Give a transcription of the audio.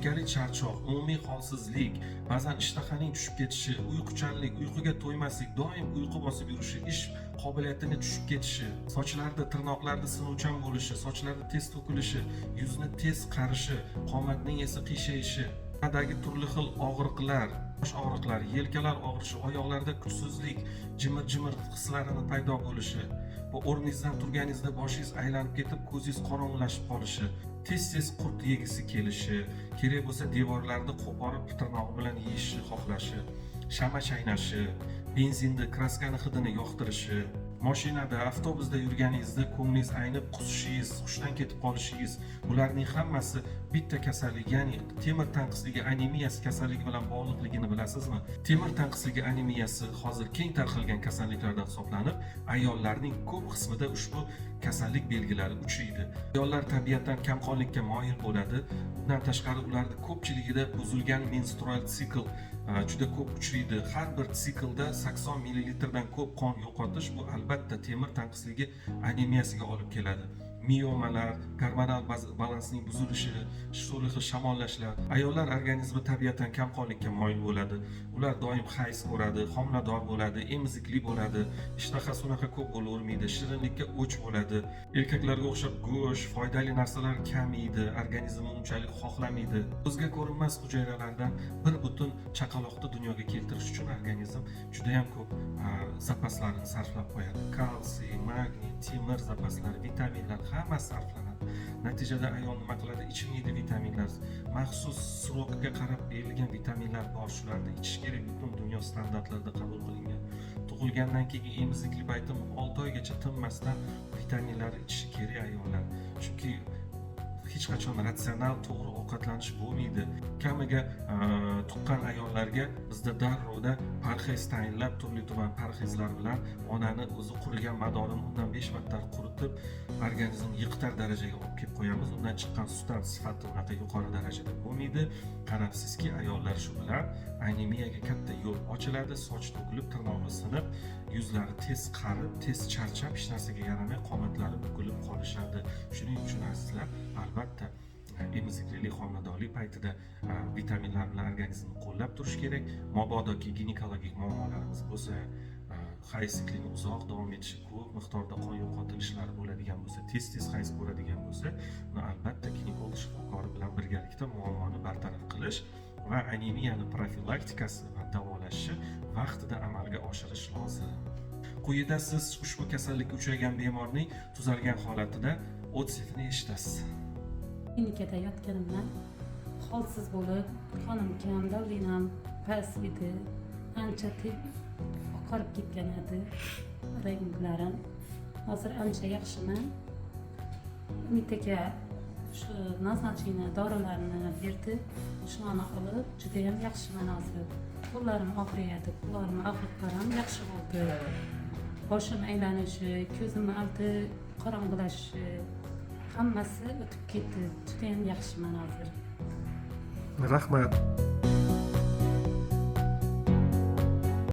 To'nkali charchoq, umumiy holsizlik, ba'zan ishtahaning tushib ketishi, uyquchanlik, uyquga to'ymaslik, doim uyqu bosib yurishi, ish qobiliyatini tushib ketishi, sochlarda, tirnoqlarda sinuvchan bo'lishi, sochlarda tez to'kilishi, yuzni tez qarishi, qomatning esa qiyshayishi, tanadagi turli xil og'riqlar, bosh og'riqlari, yelkalar og'rishi, oyoqlarda kuchsizlik, jimir jimir hislarini paydo bo'lishi va o'rningizdan turganingizda boshingiz aylanib ketib, ko'zingiz qorong'ilashib qolishi, tez tez qurt yegisi kelishi, kerak bo'lsa devorlarni qo'porib tirnog'i bilan yeyishni xohlashi, shama chaynashi, benzinni, kraskani hidini yoqtirishi, mashinada, avtobusda yurganingizda ko'nglingiz aynib qusishingiz, hushdan ketib qolishingiz, bularning hammasi bitta kasallik, ya'ni temir tanqisligi anemiyasi kasalligi bilan bog'liqligini bilasizmi? Temir tanqisligi anemiyasi hozir keng tarqalgan kasalliklardan hisoblanib, ayollarning ko'p qismida ushbu kasallik belgilari uchraydi. Ayollar tabiatan kamqonlikka moyil bo'ladi. Bundan tashqari, ularni ko'pchiligida buzilgan menstrual sikl juda ko'p uchraydi. Har bir siklda 80 millilitrdan ko'p qon yo'qotish, bu albatta temir tanqisligi anemiyasiga olib keladi. Miomalar, gormonal balansning buzilishi, turli xil shamollashlar. Ayollar organizmi tabiatan kamqonlikka moyil bo'ladi. Ular doim hayz ko'radi, homilador bo'ladi, emizikli bo'ladi, ishtahasi unaqa ko'p bo'lavermaydi, shirinlikka o'ch bo'ladi. Erkaklarga o'xshab go'sht, foydali narsalar kam yeydi, organizmi unchalik xohlamaydi. Ko'zga ko'rinmas hujayralardan bir butun chaqaloqni dunyoga keltirish uchun organizm judayam ko'p zapaslarini sarflab qo'yadi. Kalsiy, magniy, temir zapaslari, vitaminlar, hammasi sarflanadi. Natijada ayol nima qiladi? Ichmaydi vitaminlar. Maxsus срок ga qarab berilgan vitaminlar bor, shularni ichish kerak, butun dunyo standartlarida qabul qilingan. Tug'ilgandan keyin emizikli payti 6 oygacha tinmasdan vitaminlarni ichishi kerak ayollar, chunki hech qachon ratsional, to'g'ri ovqatlanish bo'lmaydi. Kamiga tuqqan ayollarga bizda darrovda parhez tayinlab, turli tuman parhezlar bilan onani o'zi qurigan madorini undan 5 battar quritib, organizmni yiqitar darajaga olib kelib qo'yamiz. Undan chiqqan sut ham sifati unaqa yuqori darajada bo'lmaydi. Qarabsizki, ayollar shu bilan anemiyaga katta yo'l ochiladi, soch to'kilib, tirnog'i sinib, yuzlari tez qarib, tez charchab, hech narsaga yaramay, qomatlari bukilib qolishadi. Shuning uchun, azizlar, albatta emiziklilik, homiladorlik paytida vitaminlar bilan organizmni qo'llab turish kerak. Mabodoki ginekologik muammolarimiz bo'lsa, hayz siklini uzoq davom etishi, ko'p miqdorda qon yo'qotilishlari bo'ladigan bo'lsa, tez tez hayz ko'radigan bo'lsa, uni albatta ginekolog shifokori bilan birgalikda muammoni bartaraf qilish va anemiyani profilaktikasi va davolashni vaqtida amalga oshirish lozim. Quyida siz ushbu kasallikka uchragan bemorning tuzalgan holatida отзыв ini eshitasiz. Klinikada yotganimdan holsiz bo'lib, qonim kam, давление m past edi, ancha oqarib ketgan edi ranglarim. Hozir ancha yaxshiman. Umid aka shu назначение dorilarni berdi, shularni olib judayam yaxshiman hozir. Qo'llarim og'riyadi, qo'llarim og'riqlarim yaxshi bo'ldi. Boshim aylanishi, ko'zimni oldi qorong'ilashishi, hammasi o'tib ketdi. Judayam yaxshiman hozir. Rahmat.